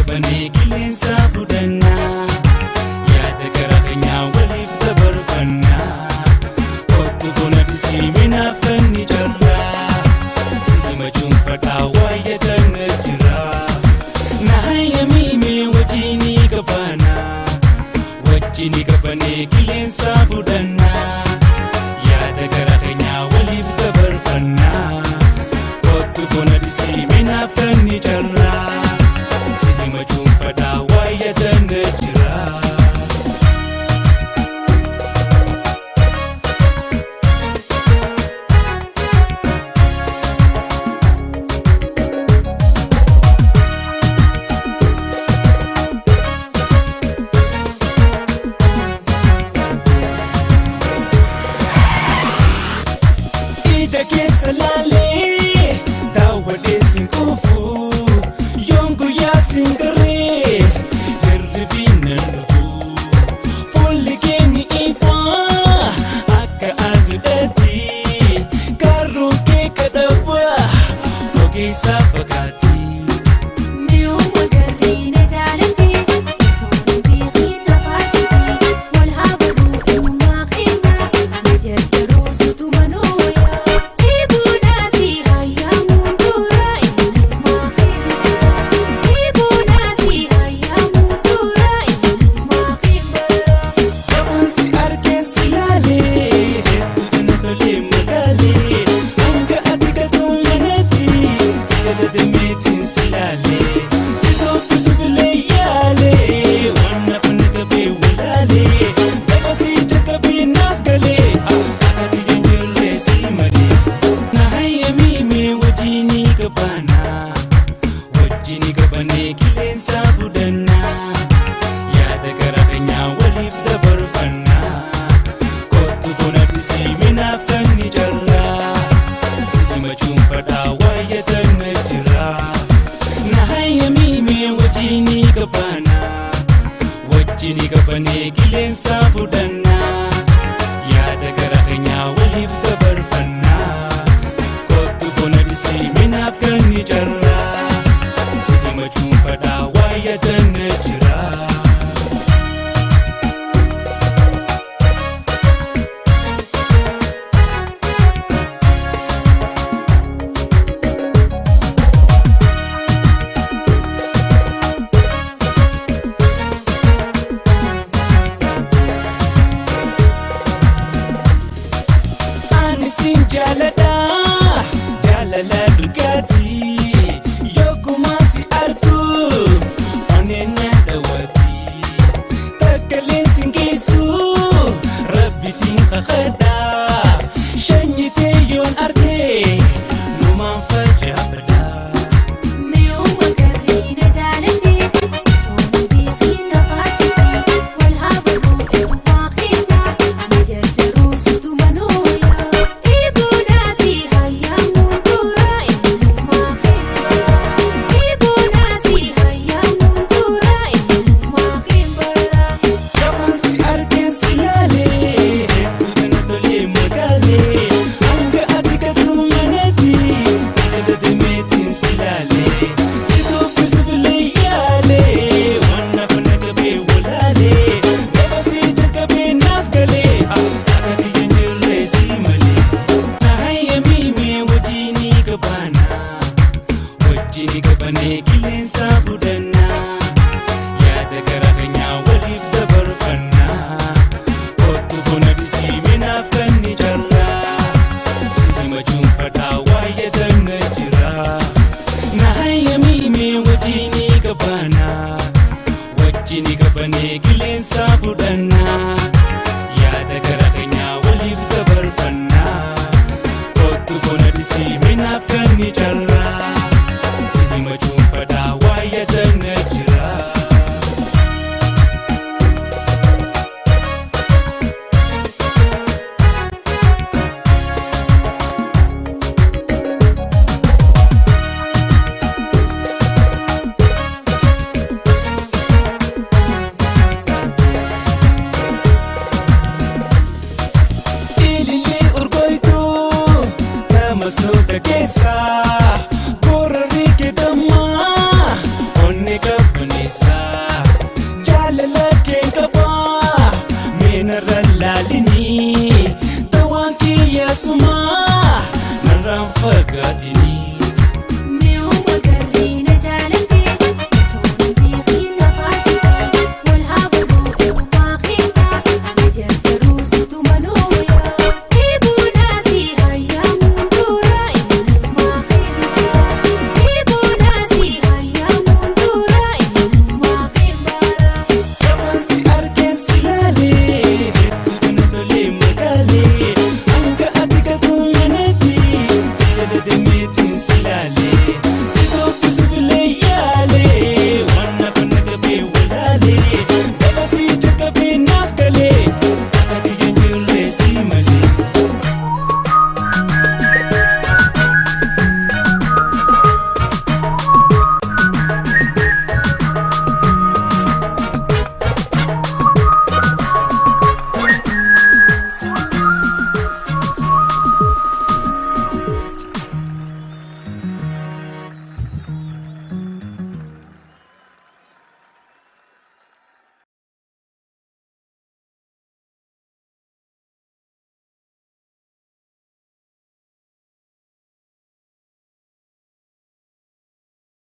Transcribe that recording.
Qabanee qilleensa fudhannaa, yaada gara keenyaa waliif dabarfannaa. Kottu bona dhisii minaaf kan ni jarraa, si himachuun fadhaa waayyatan jira. Na hayyamii wajjin qabaanaa, wajjin qabanee qilleensa fudhannaa, yaada gara keenyaa waliif dabarfannaa. Kottu bona dhisii minaaf kan ni jarraa, si himachuun fadhaa waayyatan jira. Ija keessa laalee daawwadhee sin quufu, yoon guyyaa sin garree hirribiin nan dhufu. Fuulli kee ni ifa akka aduudhaatti, garuu kee kadhaba ogeessa fakkaatti. Mi'uuma garrii na jaalate, osoo beekiin na faasite, wal haa baruu eenyummaa keenya, jarjaruu sutuma nooya. Eeboonaa si hayyaamuun dura eenyummaa keenya. Eeboonaa si hayyaamuun dura eenyummaa keenya. Gabaansi argeen si laalee, hedduu na tolee magaalee, hanga ati galtuu manatti si jala deemeetiin si laalee, si dubbisuuf illee yaalee, waan naaf na qabee walaalee, dabarsii jalqabee naaf galee, akka biyya hin jirre si malee. Na hayyamii mee wajjin qabaanaa, wajjin qabanee qilleensa fudhannaa, yaada gara keenyaa waliif dabarfannaa. Kottu bona dhisii minaaf kan ni jarraa, si himachuun fadhaa waayyatan jira. Na hayyamii mee wajjin qabaanaa, wajjin qabanee qilleensa fudhannaa, yaada gara keenyaa waliif dabarfannaa. Kottu bona dhisii minaaf kan ni jarraa, si himachuun fadhaa waayyatan jira. Ani sin jaaladha, jaalala dhugaatii, yogguma si argu onneen na dhawwaati. Takkaleen sin geessu rabbitiin kakadha, shanyitee yoon argee numaan facaafadha. Mi'uuma garrii na jaalate, osoo beekiin na faasite, wal haa baruu eenyummaa keenya, jarjaruu sutuma nooya. Eeboonaa si hayyaamuun dura eenyummaa keenya. Eeboonaa si hayyaamuun dura eenyummaa keenya. Gabaansi argeen si laalee, hedduu na tolee magaalee, hanga ati galtuu manatti si jala deemeetiin si laalee, si dubbisuuf illee yaalee, waan naaf na qabee walaalee, dabarsii jalqabee naaf galee, akka biyya hin jirre si malee. Na hayyamii mee wajjin qabaanaa, wajjin qabanee qilleensa fudhannaa, yaada gara keenyaa waliif dabarfannaa. Kottu bona dhisii minaaf kan ni jarraa, si himachuun fadhaa waayyatan jira. Na hayyamii mee wajjin qabaanaa, wajjin qabanee qilleensa fudhannaa, yaada gara keenyaa waliif dabarfannaa. Kottu bona dhisii minaaf kan ni jarraa, si himachuun fadhaa waayyatan jira. keessa. Jaalala keen qabaa meenarra laalinii, tawaan kiyya sumaa narraan fagaatinii.